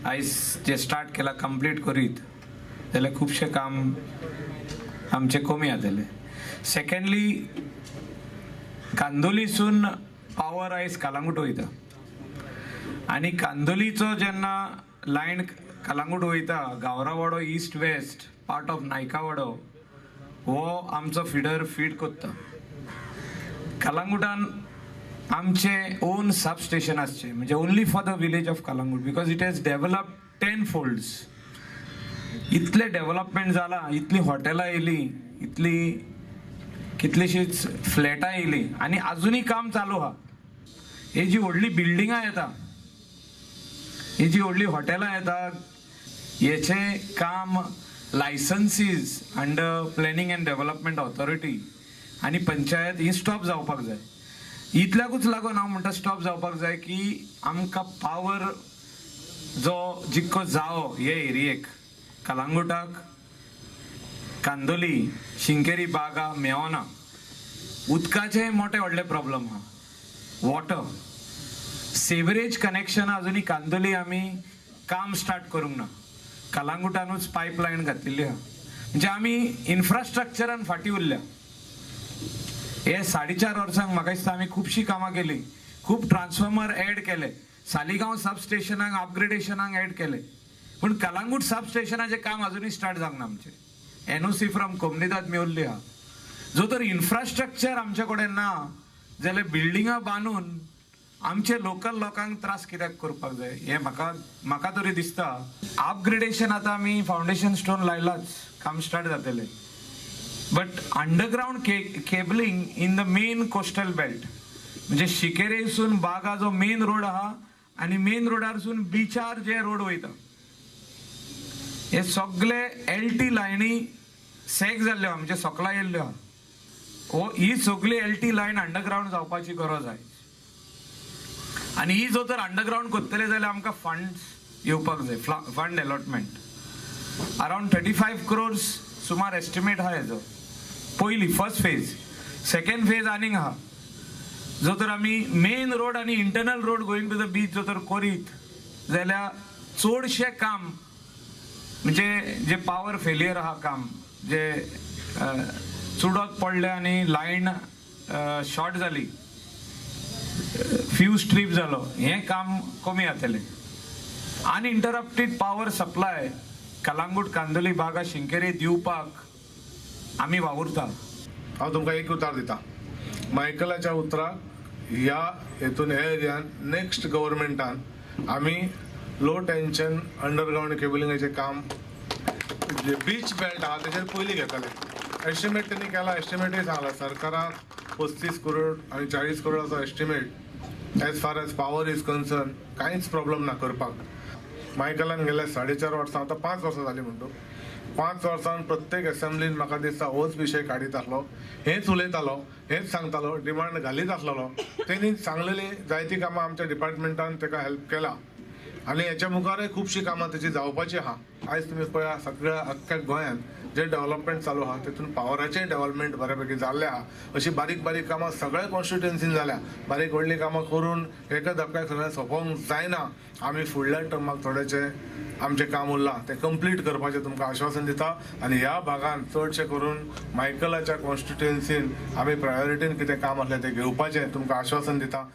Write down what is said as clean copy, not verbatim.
आयज जे स्टार्ट केला कंप्लीट करीत जाल्यार खुबशें काम आमचें कमी जातलें. सेकंडली, कांदोलीसून पावर आयज कलांगूट वयता आनी कांदोलीचो जेन्ना लायन कलांगूट वयता, Gavrawado east west part of Naikwado हो आमचो फिडर फीड कोत्ता. कलांगुटान आमचे ओन सब स्टेशन आसचें, म्हणजे only for the village of Calangute, because it has develop 10 folds. इतलें डेव्हलपमेंट जालां, इतलीं हॉटेलां येयलीं, इतली कितलीशींच फ्लॅटां येयलीं आनी आजुनूय काम चालू आहा. ही जी व्हडली बिल्डिंगां येता, ही जी व्हडली हॉटेलां येता, हेचें काम licensees under planning and development authority आनी पंचायत ही स्टॉप जावपाक जाय. इतल्याकूच लागून हांव म्हणटा स्टॉप जावपाक जाय की आमकां पावर जो जितको जावो हे एरियेक, कलांगुटाक, कांदोली, शिंकेरी, बागा मेवना. उदकाचे मोठे व्हडले प्रॉब्लम आहा. वॉटर सेवरेज कनेक्शन अजुनूय कांदोली आमी काम स्टार्ट करूंक ना. कलांगुटानूच पायपलायन घातिल्ली आहा. म्हणजे आमी इन्फ्रास्ट्रक्चरान फाटीं उरल्या. हे 4.5 वर्सांक म्हाका दिसता आमी खुबशीं कामां केलीं, खूब ट्रान्सफॉर्मर एड केले, सालिगांव सब स्टेशनाक अपग्रेडेशनाक एड केले, पूण कलांगूट सब स्टेशनाचें काम अजुनूय स्टार्ट जावंक ना. आमचें एनओसी फ्रॉम कोमनिदाद मेवल्ली आहा. जो तर इन्फ्रास्ट्रक्चर आमचे कडेन ना जाल्यार बिल्डिंगां बांदून आमचे लोकल लोकांक त्रास कित्याक करपाक जाय, हें म्हाका तरी दिसता. अपग्रेडेशन आतां आमी फावंडेशन स्टोन लायलाच, काम स्टार्ट जातलें, but underground cabling in the main coastal belt, म्हणजे शिकेरेसून बागा जो मेन रोड आहा आनी मेन रोडारसून बिचार जे रोड वयता, हे सगळे एल टी लायनी सॅक जाल्ल्यो आहा, म्हणजे सकला येयल्ल्यो आहा. हो ही सगळी एल टी लायन अंडरग्रावंड जावपाची गरज आहे आनी ही जो तर अंडरग्रावंड करतले जाल्यार आमकां फंड्स येवपाक जाय. Fund allotment around 35 crores सुमार एस्टिमेट आहा हेजो. पयली फर्स्ट फेज, सेकंड फेज आनीक आहा. जो तर आमी मेन रोड आनी internal road going to the beach जो तर करीत जाल्यार चडशें काम, म्हणजे जे पावर फेलियर आहा काम, जे चुडत पडले आनी लायन शॉर्ट जाली, फ्यूज ट्रीप जालो, हें काम कमी जातलें. Uninterrupted power supply Calangute, Candolim, Baga, Shinkeri दिवपाक आमी वावुरता. हांव तुमकां एक उतार दिता. मायकलाच्या उतराक ह्या हेतून ह्या एरियान नेक्स्ट गव्हर्मेंटान आमी लो टेन्शन अंडरग्रावंड केबलिंगाचें काम जे बीच बेल्ट आहा तेजेर पयलीं घेतले. एस्टिमेट तेणी केला, एस्टिमेटूय सांगला सरकाराक 35 करोड आनी 40 करोडाचो estimate. As far as power is concern कांयच प्रॉब्लम ना करपाक. मायकलान गेल्या 4.5 वर्सां, आतां 5 वर्सां जालीं म्हणटा, 5 वर्सां प्रत्येक असेंब्लीन म्हाका दिसता होच विशय काडीत आसलो, हेच उलयतालो, हेच सांगतालो, डिमांड घालीत आसलेलो. तेणी सांगलेली जायतीं कामां आमच्या डिपार्टमेंटान ताका हेल्प केला आनी हेच्या मुखारय खुबशीं कामां तेची जावपाची आहा. आयज तुमी पळया, सगळ्या अख्ख्या गोंयांत जे डेव्हलपमेंट चालू आहा तेतून पावराचें डेव्हलपमेंट बऱ्या पैकी जाल्लें आहा. अशी बारीक बारीक कामां सगळ्या कॉन्स्टिट्युएन्सीन जाल्या. बारीक व्हडलीं कामां करून एका धपक्याक सगळें सोंपोवंक जायना. आमी फुडल्या टर्माक थोडेचें आमचें काम उरलां तें कंप्लीट करपाचें तुमकां आश्वासन दिता आनी ह्या भागान चडशें करून मायकलाच्या कॉन्स्टिट्युएन्सीन आमी प्रायोरिटीन कितें काम आसलें तें घेवपाचें तुमकां आश्वासन दिता.